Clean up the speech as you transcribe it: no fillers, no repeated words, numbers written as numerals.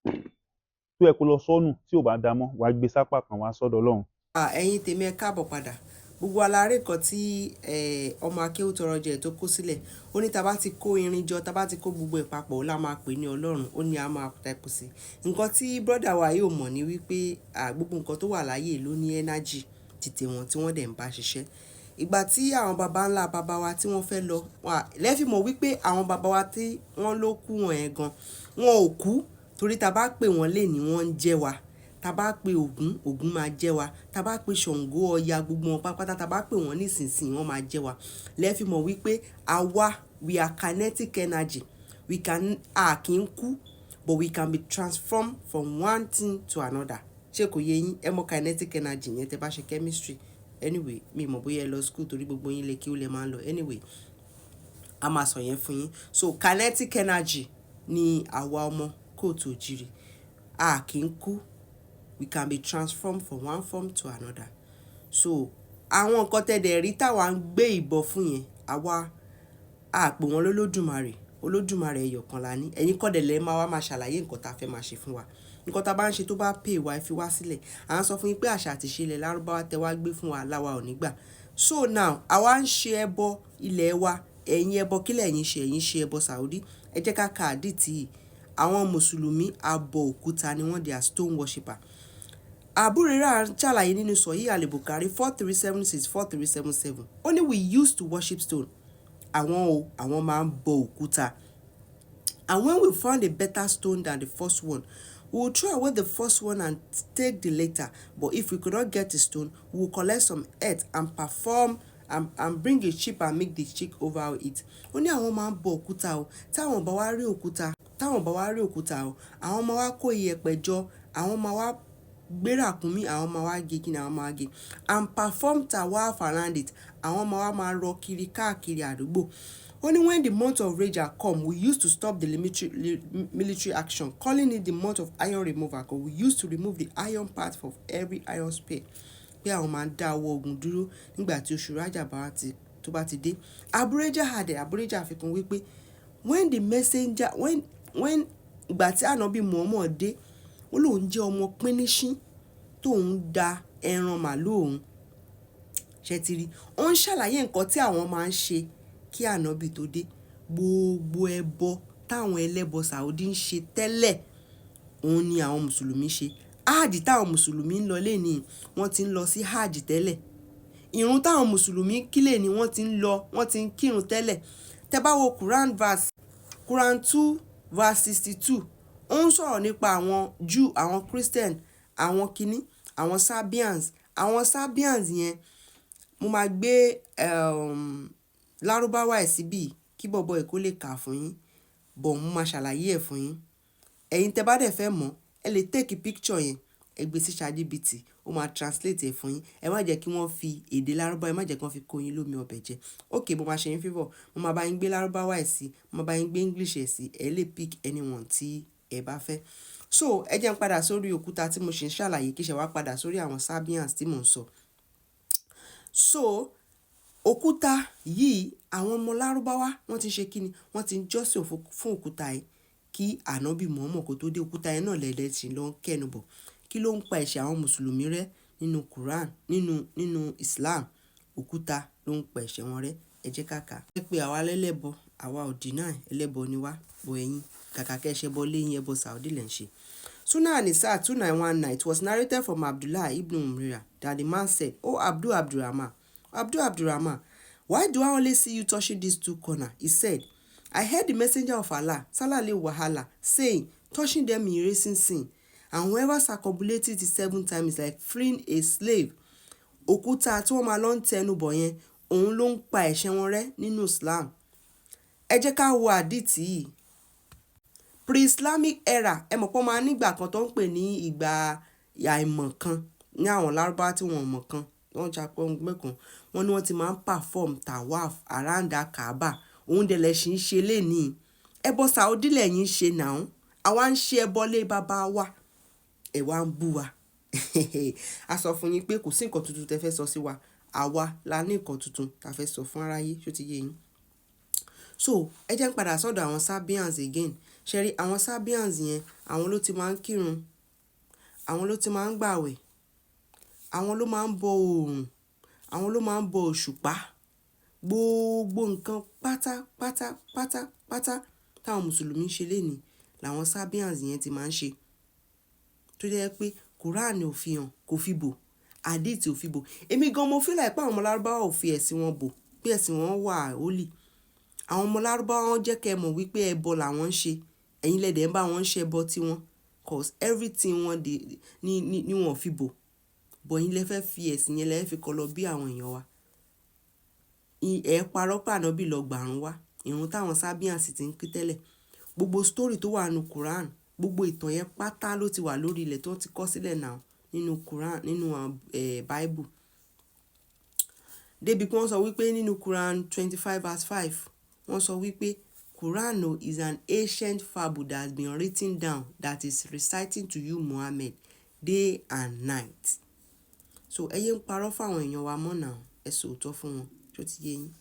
Tó yẹ kó lọ sọ́nù tí ò bá da mọ́, wàá gbé sápá kan, wàá sọ́dọ̀ Ọlọ́run. Ẹ̀yin tèmi, ẹ káàbọ̀ padà. Gbogbo alárè kan tí ọmọ akéwú tọrọ jẹ tó kó sílẹ̀. Ó ní tá bá ti kó irin jọ, tá bá ti kó gbogbo ẹ̀ papọ̀, ó lá máa pè ní Ọlọ́run, ó ní a máa tẹpù sí. Nǹkan tí brother wa yóò mọ̀ ní wípé gbogbo nǹkan tó wà láyé ló ní energy tìtẹ̀ wọn tí wọ́n dẹ̀ ń bá ṣiṣẹ́. Ìgbà tí àwọn baba ńlá baba wa tí wọ́n fẹ́ lọ, lẹ́fì mọ̀ wípé àwọn baba wa tí wọ́n ló kú wọn yẹn gan, wọn ò kú, torí tá bá pè wọ́n lé ní wọ́n ń jẹ́ wa. Tá bá pe Ògún, Ògún máa jẹ́ wa. Tá bá pe Ṣàngó, Ọya, gbogbo wọn pátápátá, tá bá pè wọ́n nísinsìnyí, wọ́n máa jẹ́ wa. Lẹ́fì mọ̀ wípé àwa, we are kinetic energy. We can, a kì í kú, but we can be transformed from one thing to another. Ṣé kò yé yín? Ẹ mọ̀ kinetic energy yẹn tẹ́ bá ṣe chemistry. Anyway, mi mọ̀ bóyá ẹ lọ school, torí gbogbo yín lè kí ó lè máa lọ. Anyway, a máa sọ yẹn fún yín. So kinetic energy ni àwa ọmọ kóòtù òjìrì. A kì í kú. We can be transformed from one form to another. So àwọn nǹkan tẹ́ dẹ̀ rí táwa ń gbé ìbọn fún yẹn, àwa a pè wọ́n lólódùmarè. Olódùmarè ẹyọ kan la ní. Ẹ̀yin kọ́ dẹ̀ lẹ máa wá máa ṣàlàyé nǹkan tá a fẹ́ máa ṣe fún wa. Nǹkan tá a bá ń ṣe tó bá pay wa, ẹ fi wá sílẹ̀. À ń sọ fún yín pé àṣà àti ìṣe ilẹ̀ Lárúbáwá tẹ wá gbé fún wa, láwa ò ní gbà. So now, àwa ń ṣe ẹbọ ilẹ̀ wa. Ẹ̀yin, ẹbọ kí lẹ̀yin ṣe? Ẹ̀yin ṣe ẹbọ Saudi. Ẹ jẹ́ ká ka hadith yìí. Àwọn Mùsùlùmí, abọ òkúta ni wọ́n, they are stone worshipper. Abu Hurairah ṣàlàyé nínú Sahih Al-Bukhari 4376, 4377. Ó ní, "We used to worship stone." Àwọn o, àwọn máa ń bọ òkúta. "And when we found a better stone than the first one, we will throw away the first one and take the later. But if we could not get the stone, we will collect some earth and perform and bring a sheep and make the sheep over it." Ó ní àwọn máa ń bọ òkúta o. Táwọn bá wá rí òkúta, táwọn bá wá rí òkúta o, àwọn máa wá kó iyẹ̀pẹ̀ jọ, àwọn máa wá gbé ràkúnmí, àwọn máa wá gé kíni, àwọn máa gé. "And perform tawaf around it." Àwọn máa wá máa rọ kiri káàkiri àdúgbò. Ó ní, "When the month of Rajab come, we used to stop the military action, calling it the month of iron removal, because we used to remove the iron part of every iron spear." Pé àwọn máa ń dá ọwọ́ ogun dúró nígbà tí oṣù Rajab bá ti, tó bá ti dé. Abu Hurairah added, Abu Hurairah fi kún wípé when the messenger, when ìgbà tí Ànábì Muhammad dé, ó lóun jẹ́ ọmọ píníṣín tóun da ẹran màlúù òun. Ṣé ti rí? Ó ń ṣàlàyé nǹkan tí àwọn máa ń ṣe kí Ànábì tó dé. Gbogbo ẹbọ táwọn ẹlẹ́bọ Saudi ń ṣe tẹ́lẹ̀, òun ni àwọn Mùsùlùmí ṣe. Hajj táwọn Mùsùlùmí ń lọ lénìí, wọ́n ti ń lọ sí Hajj tẹ́lẹ̀. Ìrun táwọn Mùsùlùmí kí lónìí, wọ́n ti ń lọ, wọ́n ti ń kírun tẹ́lẹ̀. Tẹ́ bá wo Quran verse, Quran 2 verse 62, ó ń sọ̀rọ̀ nípa àwọn Jew, àwọn Christian, àwọn kíní, àwọn Sabians. Àwọn Sabians yẹn, mo máa gbé Lárúbáwá ẹ̀ síbí kí bọ̀bọ́ yìí kó lè kà fún yín. But mo máa ṣàlàyé ẹ̀ fún yín. Ẹ̀yin tẹ́ bá dẹ̀ fẹ́ mọ̀, ẹ lè take picture yẹn, ẹ gbé sí ChatGPT, ó máa translate ẹ̀ fún yín. Ẹ má jẹ́ kí wọ́n fi èdè Lárúbáwá, ẹ má jẹ́ kí wọ́n fi kó yín lómi ọbẹ̀ jẹ. Okay, mo máa ṣe yín favour. Mo máa bá yín gbé Lárúbáwá ẹ̀ sí, mo máa bá yín gbé English ẹ̀ sí. Ẹ lè pick anyone tí ẹ bá fẹ́. So ẹ jẹ́ n padà sórí òkúta tí mo ṣì ń ṣàlàyé kí ṣe wá padà sórí àwọn Sabians tí mò ń sọ. So òkúta yìí, àwọn ọmọ Lárúbáwá wọ́n ti ń ṣe kíni? Wọ́n ti ń jọ́sìn fún òkúta yìí kí Ànábì Muhammad kó tó dé. Òkúta yẹn náà lẹ́lẹ́ tí ló ń kẹ́nu bọ̀. Kí ló ń pa ẹ̀ṣẹ̀ àwọn Mùsùlùmí rẹ́ nínú Quran, nínú Islam? Òkúta ló ń pa ẹ̀ṣẹ̀ wọn rẹ́. Ẹ jẹ́ ká kà. Ẹ pé àwa lẹ́lẹ́bọ, àwa ò deny, ẹlẹ́bọ ni wá. But ẹ̀yin, kàkà kí ẹ ṣẹbọ léyìn, ẹbọ Saudi lẹ̀ ń ṣe. Sunan An-Nisa 2919. It was narrated from Abdullah ibn Umar that the man said, "Oh Abdul Abdurrahman, Abdul Abdurrahman, why do I always see you touching these two corners?" He said, "I heard the messenger of Allah, sallallahu wahala, saying, 'Touching them erasing sin. And whoever circumambulates it seven times is like freeing a slave.'" Òkúta tí wọ́n máa lọ ń tẹnu bọ̀ yẹn, òun ló ń pa ẹ̀ṣẹ̀ wọn rẹ́ nínú Islam. Ẹ jẹ́ ká wo hadith yìí. Pre-Islamic era, ẹ mọ̀ pé wọ́n máa ní ìgbà kan tó ń pè ní ìgbà àìmọ̀ kan ní àwọn Lárúbáwá tí wọ́n mọ̀ kan, wọ́n japọ̀ mẹ́kan. Wọ́n ní wọ́n ti máa ń perform tawaf around that Kaaba. Òun dẹ̀ lẹ ṣì ń ṣe lénìí. Ẹbọ Saudi lẹ̀yin ń ṣe now. Àwa ń ṣe ẹbọ lé baba wa. Ẹ wá ń bú wa. A sọ fún yín pé kò sí nǹkan tuntun tí ẹ fẹ́ sọ sí wa. Àwa la ní nǹkan tuntun tí a fẹ́ sọ fún aráyé, ṣé ó ti yé yín? So ẹ jẹ́ n padà sọ́dọ̀ àwọn Sabians again. Ṣé rí àwọn Sabians yẹn, àwọn ló ti máa ń kírun, àwọn ló ti máa ń gbàwẹ̀, àwọn ló máa ń bọ oòrùn, àwọn ló máa ń bọ òṣùpá. Gbogbo nǹkan pátá pátá pátá pátá táwọn Mùsùlùmí ń ṣe lénìí làwọn Sabians yẹn ti máa ń ṣe. Tó jẹ́ pé Quran ò fi hàn, kò fi bò, Hadith ò fi bò. Èmi gan mo feel like pé àwọn ọmọ Lárúbáwá ò fi ẹ̀sìn wọn bò, pé ẹ̀sìn wọn wà holy. Àwọn ọmọ Lárúbáwá wọ́n jẹ́ kí ẹ mọ̀ wípé ẹbọ làwọn ń ṣe. Ẹ̀yin lẹ dẹ̀ ń bá wọn ṣe ẹbọ tí wọn. 'Cause everything wọn dè ní wọ́n fi bò. But ẹ̀yin lẹ fẹ́ fi ẹ̀sìn yẹn lẹ fẹ́ fi kọ lọ bí àwọn èèyàn wa. Ẹ parọ́ pé Ànábì lọ gbàrun wá. Ìrun táwọn Sabians ti ń kí tẹ́lẹ̀. Gbogbo story tó wà nínú Quran, gbogbo ìtàn yẹn pátá ló ti wà lórí ilẹ̀ tó ti kọ sílẹ̀ now nínú Quran, nínú Bible. Débi pé wọ́n sọ wípé nínú Quran 25 verse 5, wọ́n sọ wípé Quran is an ancient fable that has been written down that is reciting to you, Muhammad, day and night. So ẹ yé ń parọ́ fún àwọn èèyàn wa mọ́ now, ẹ sọ òótọ́ fún wọn, ṣé ó ti yé yín?